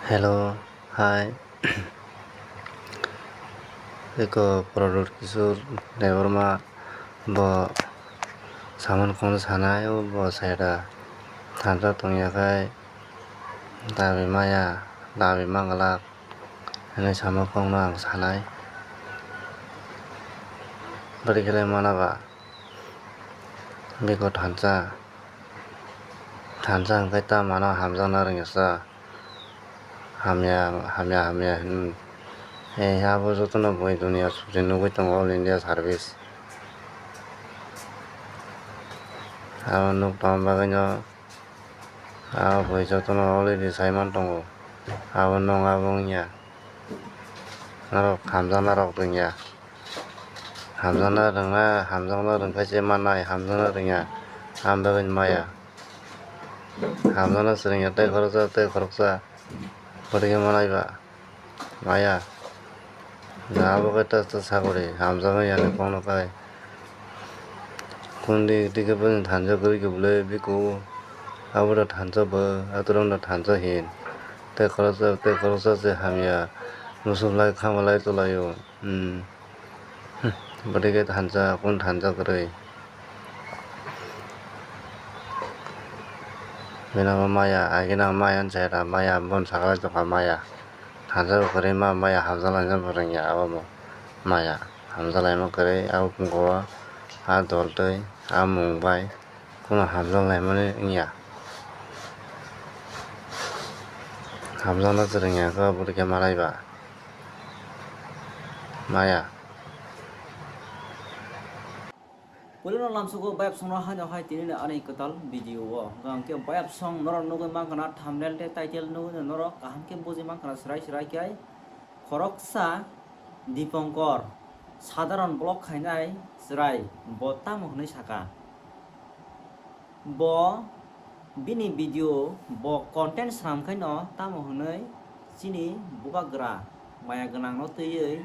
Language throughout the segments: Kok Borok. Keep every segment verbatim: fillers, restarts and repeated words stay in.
Hello, hai. Eko Pradyot Kishore Debbarma bo samani kono sanai, o bo saida thansa tongya khai dabi maya, dabi manglak hinwi sama kokno ang sanai. Bwrwi khe le mana ba beko thansa, thansa hwnkhe ta mano hamjakna rwngya sa. Hamya, hamya, hamya hin. Eh, abo jotono bui dunia suri nugui tongo All India Service. Abo nuk tongma bagwino abo bui jotono already saiman tongo. Abo nung abo wngya. Norok hamjakna rok rwngya. Hamjakna rwngna, hamjakna rwngkha se manai, hamjakna rwngya. Ang bagwino maya. Hamjakna se rwngya tei khoroksa, tei khoroksa. Bwrwi khe manai ba. Maya. Na abo khe ta, ta sagori, hamjakna yani kokno kai. Kundi tike bwrwi thansa kwrwi khe bwlwi biko. Abo da thansa bo, atorok da thansa hin. Tei khoroksa, tei khoroksa se hamya. Musuklai, khamalai, tolaio. Hmm. Bwrwi khe thansa, kung thansa kwrwi. Bini bo maya, agini ang maya hinwi sai da, maya boni sakao tongkha maya. Thansa bo kwrwi ma maya hamjalaina bo rwngya, abo bo maya hamjalaima kwrwi, abo pungkao a dol twi a mung bai. Kheno hamjaknaimani wngya. Hamjakna se rwngya khe bwrwi khe malai ba. Maya. Puilano lamsugo bayapsongno haino hai tinini ani kwtal video o. Hwnkhe bayapsong norok nugui mankha na thumbnail tei title nugui norok kaham khe buji mankha na swrai swrai khe. Khoroksa Dipankar sadharon vlog khainai chwrai bo tamo hwnwi saka. Bo bini video bo content swnam khaino tamo hwnwi chini bubagra maya gwnangno twiwi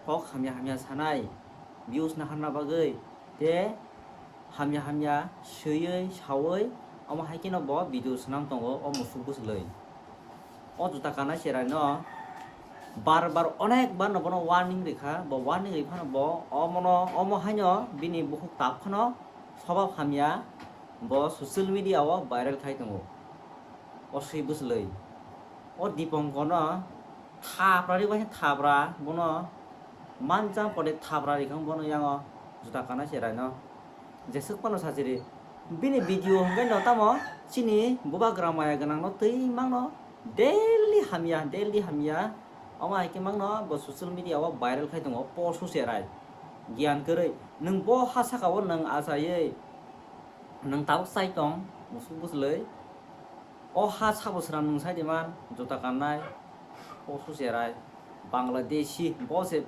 kok hamya hamya sanai views naharna bagwi tei hamya hamya swiwi sawi omo hai kheno bo video swnam tongo o musuk bwswlwi. O juta kanai cheraino bar bar onek bar no bono warning rikha, bo warning riphano bo omono, omo haino bini bukhuk tab phano sobab hamya, bo social media o viral khai tongo. O swi bwswlwi. O Dipankar no thapra ri bai thapra bono manjang pore thapra rikha bono yango juta kanai cheraino. Jeswk phano sachiri. Bini video hwnkhe no tamo chini bubagra maya gwnangno twi mangno daily hamya, daily hamya. Omo hai khe mangno bo social media o viral khai tongo post cherai. Giyan kwrwi. Nwng bo ha saka o nwng achaiwi nwng tabuk chai tong musuk bwswlwi. O ha sabo swnam nwng sai di man, juta kannai, o su cherai, Bangladeshi, bo se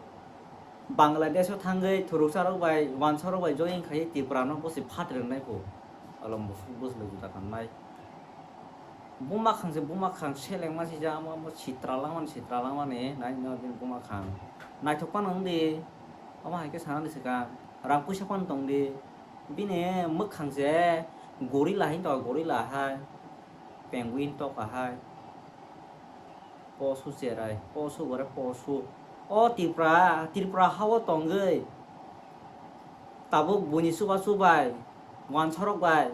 Bangladesh o thangwi thuruksa rok bai, wansa rok bai join khai Tripura no bo se phat rwngnai pho. Alo musuk bwswlwi juta kannai. Buma khang se buma khang seleng ma sijak, amo, amo sitra langmani, sitra langmani, nai no bini buma khang. Naithok phano wng di, omo hai khe sana di swkang, rang puisa phano tong di. Bini mwkhang se gorilla hin to, gorilla hai, penguin to kahai. Posu cherai, posu gore posu. O Tripura, Tripura hao tongwi tabuk buini chubachu bai, wansorok bai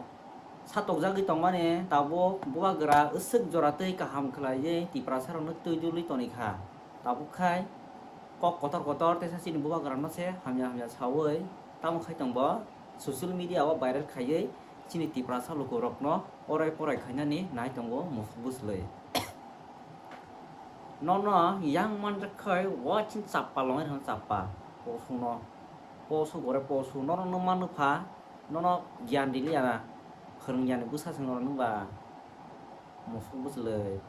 satokjagwi tongmani tabuk bubagra aswk jora twi kaham khlaiwi Tiprasarokno twi dulwi tonikha. Tabuk khai kok kotor kotor teisa chini bubagrano se hamya hamya sawi tamo khai tongbo social media o viral khaiwi chini Tiprasa lukurokno orai porai khainani nai tongo musuk bwswlwi. Nono yang manjak khai watching chappa longwi rwng chappa posuno posu gore posu norokno manwkha nono giyan riliya phwrwngyani bwsa se norok nwngba. Musuk bwswlwi.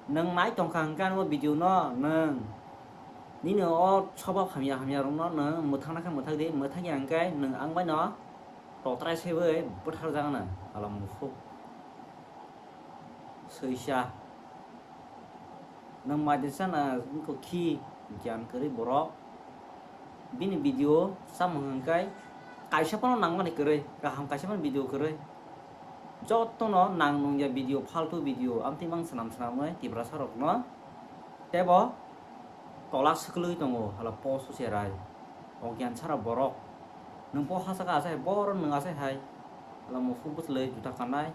Nwng nai tongkha hwnkhe ano video no nwng. Nini o soba hamya hamya rokno nwng mwthangna khe mwthang di, mwthang ya hwnkhe nwng ang bai no totrai se bai bwthar jak ano. Hala musuk. Swisa. Nwng mai de sana wngkha khi giyan kwrwi borok. Bini video samung hwnkhe kaisa phano nangmani kwrwi, kaham kaisa phano video kwrwi. Jotono nang nungya video, faltu video amtwi mang swnam swnamwi Tiprasa rokno tebo tola swklwi tongo hala posu cherai. Ogyan sara borok. Nwng po hachaka achai, boro nwng achai hai. Hala musuk bwchlwi juta kanai.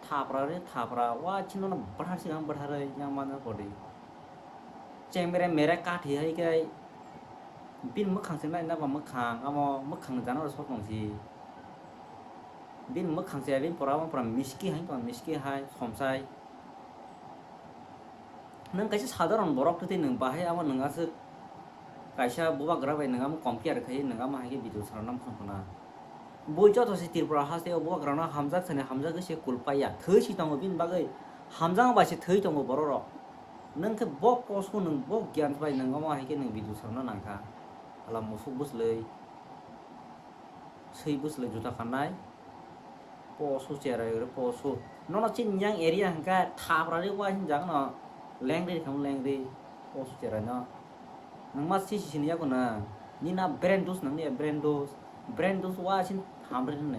Thapra re thapra, wa chino no bwthar sigang bwtharwi yang mano kodi. Chengmere mere kathi hai kai. Bin mwkhang se nai naba mwkhang, amo mwkhang jana ro sok tong si. Bin mwkhang se bin pora amo pora miski hai tong miski hai somsai. Nwng kaisa sadharon borok twi nwng bahai amo nwng aswk kaisa bubagra bai nwng amo compare khai nwng amo hai khe video swnam khwna. Bo joto se Tripura haste o bubagra no hamjak sani hamjak se kulpaiya thwi si tongo bini bagwi hamjak bai se thwi tongo borok rok. Nwng khe bo post o nwng bo gyan bai nwng amo hai khe nwng video swnamna nangkha. Hala musuk bwchlwi swi bwchlwi juta kanai. Posu cherai ore posu. Nono chini yang area hwnkhe thaprari wa hinjak no lengri thang lengri posu cherai no. Nwng ma sisi sini yago na. Nina brand dus nang ni brand dus. Brand dus wa sin hamri ne.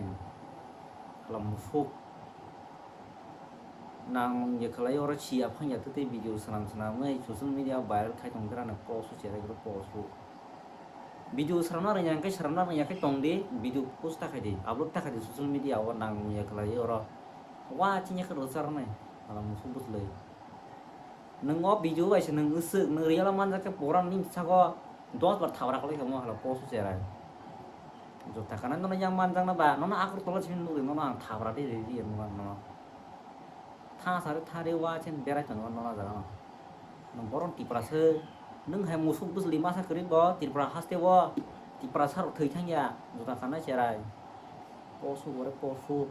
Hala musuk. Nang nung ye khlai oro si aphang ya tei video swnam swnam ngai social media viral khai tong gra na posu cherai ore posu. Video swnamna rwngya hwnkhe swnamna rwngya khe tong di, video post ta khai di, upload ta khai di social media o nang nung ya khlai oro. Wa chini khe rwchar nai, hala musuk bwchlwi. Nwng o video bai se nwng swk, nwng real o manjak khe pura nini sago dos bar thabra khlai kamo hala post cherai. Jota kana nono yang manjak na ba, nono akur tola chini nugwi nono ang thabra di ri ri nono. Tha sari thari wa chen berai tongo nono jaga no. Nwng boron Tiprasa, nwng hai musuk bwchlwi masa kwrwi bo Tripura haste o Tiprasa rok thwi thangya, juta kanai cherai. Posu gore posu.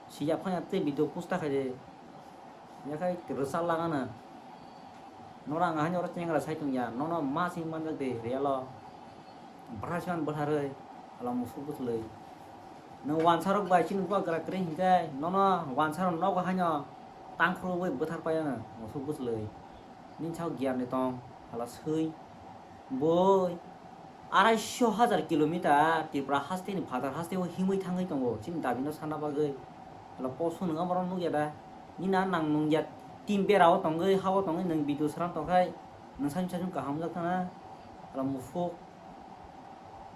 Siya phanya tei video post ta khai de. Yakhai rwchar lagana. Nora ang haino oro chengra sai tongya. Nono ma sing manjak de real o. Bwthar siman bwtharwi. Hala musuk bwchlwi. Nwng wansarok bai chini bubagra kwrwi hinkhe nono wansarok nogo haino tangkhurwi bwthar paiyano musuk bwchlwi. Nini sao giyan de tong hala swi. Boi arai sho hajar kilometer Tripura haste ni phatar haste o himwi thangwi tongo chini dabi no sana bagwi. Hala posu nwng amo rok nukya da. Nini na nang nungya tin bera o tongwi ha o tongwi nwng video sram tongkhai nwng sani sani kaham jak thana. Hala musuk.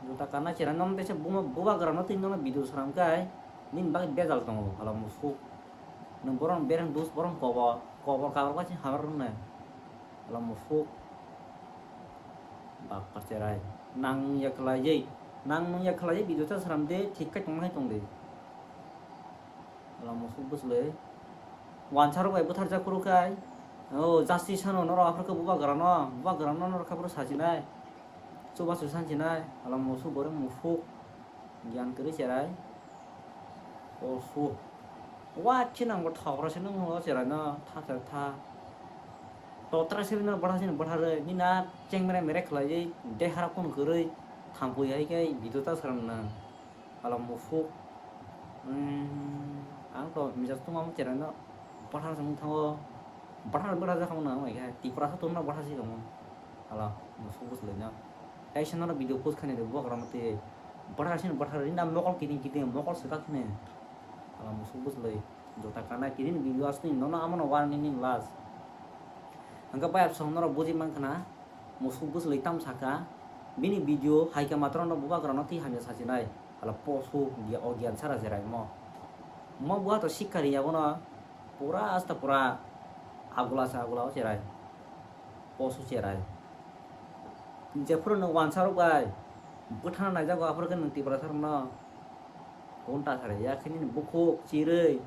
Juta kana chera nom tese buma bubagra no twi nono video sram kai. Nini bagwi bejal tongo hala musuk. Nwng borom bereng dus borom kobor kobor kabor bai hamar rwnai. Hala musuk. Bak parcherai. Nang nung ya khlaiwi. Nang nung ya khlaiwi video ta sram de thik kai tong hai tong de. Hala musuk bwchlwi. Wansarok bai bwthar jak phuru kai. O jasti sano norok aphuru khe bubagra no. Bubagra no norok khe phuru sachinai. Chubachu sansinai. Hala musuk borok musuk. Giyan kwrwi cherai. Posu. Wa chinangbo thokra se nung o cherai no tha tha tha. Totra se no bwtha sini bwtha rwi nina chengmere mere khlaiwi dehara phone kwrwi thampui hai khe video ta sram nang. Hala musuk. Hmm, ang to mijak tungma cherai no bwtha se nung thango. Bwtha bwtha jakha nang mai khe Tripura sa tongna bwtha se tongmo. Hala musuk bwchlwi no. Kaisa no video post khainai de bubagra no twi. Bwtha sini bwtha rina mokol kiting kiting mokol swkak sini. Hala musuk bwchlwi. Jota kana kiring video asni nono amono warning ni last. Hwnkhe bai absong norok buji mankha na musuk bwchlwi tam saka bini video hai khe matwrwng no bubagra no twi hamya sachinai. Hala posu dia o giyan sara jerai mo. Mo buha to sikha riya bono pura asta pura agula sa agula o cherai. Posu cherai. Jephuru nwng wansarok bai bwthana naijago aphuru khe nwng Tiprasa rokno ghonta sari ya khe nini bukhuk chirwi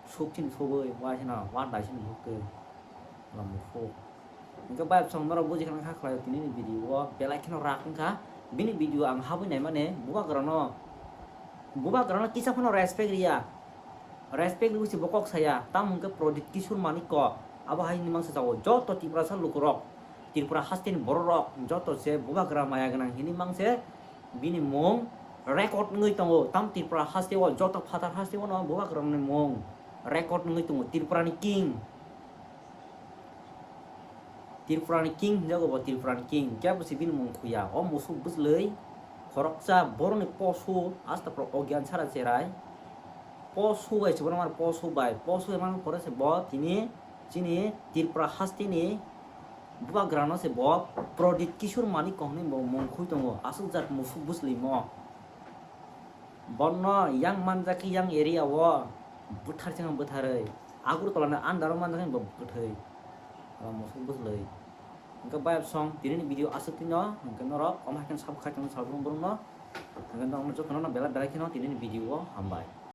suk chini sugwi waisano wan dai chini bukhuk twi hala musuk. Hwnkhe bai bwsong norok buji khana kha khlaio tini ni video o belai kheno rak wngkha bini video ang habwi naimani bubagrano bubagrano kisa phano respect riya. Respect rwui se bo kok saya, tamo hwnkhe Prodip Kishore Manik kok. Abo hai hwnwi mangsa jago joto Tiprasa lukurok, Tripura hasteni bororok joto se bubagra maya gwnang hwnwi mangse bini mung record wngwi tongo. Tam Tripura hasteo joto phatar hasteo no bubagrani mung record wngwi tongo, Tripurani king. Tripurani king hinjago bo Tripurani king, kebo se bini mung khuya. O musuk bwchlwi khoroksa borokni posu asta poro ogyan sara cherai. Poso bai se bono mar poso bai, poso bai man pore se bo tini chini Tripura hasteni bubagrano se bo Prodit Kishore Manik ko hwnwi bo mung khui tongo, aswk jat musuk bwswlwimo. Bono yang manjak khe yang area o bwthar se bwtharwi, Agartala ni under o manjak khe bo bwthwi, abo musuk bwswlwi. Hwnkhe bayapsong tini ni video aswk tino, hwnkhe norok omo hai khe sabo khai tongni salbrum brum no, hwnkhe norok jotono belai belai kheno tini ni video o hambai.